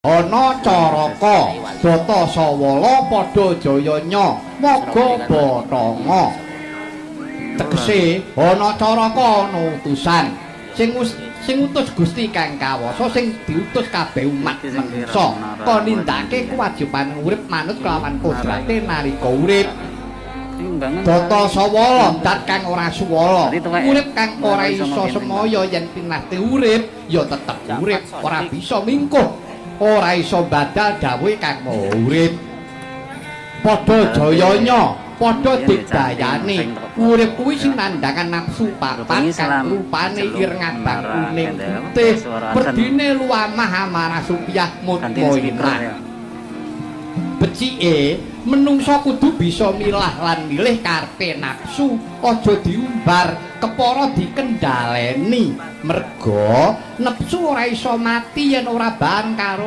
Ana caraka data sawala padha jayanya maga bathanga. Tegese ana caraka ana utusan sing sing utus Gusti kang kawasa sing diutus kabeh umat manungsa kon nindakake kewajiban urip manut kelawan kodrate nalika urip. Data sawala dat kang ora suwala, urip kang ora iso semaya yen pinate urip ya tetep urip, ora bisa mingkuh, ora iso badal dawuhe kang maha urip. Padha jayanya, padha digdayane, urip kuwi sing nandhangan nafsu papat kang rupane ireng abang kuning putih, werdine luamah amarah supiyah mutmainah. Becike menungsa kudu bisa milah lan milih karepe nafsu, aja diumbar, kepara dikendhaleni. Merga nepsu ora iso mati yen ora bareng karo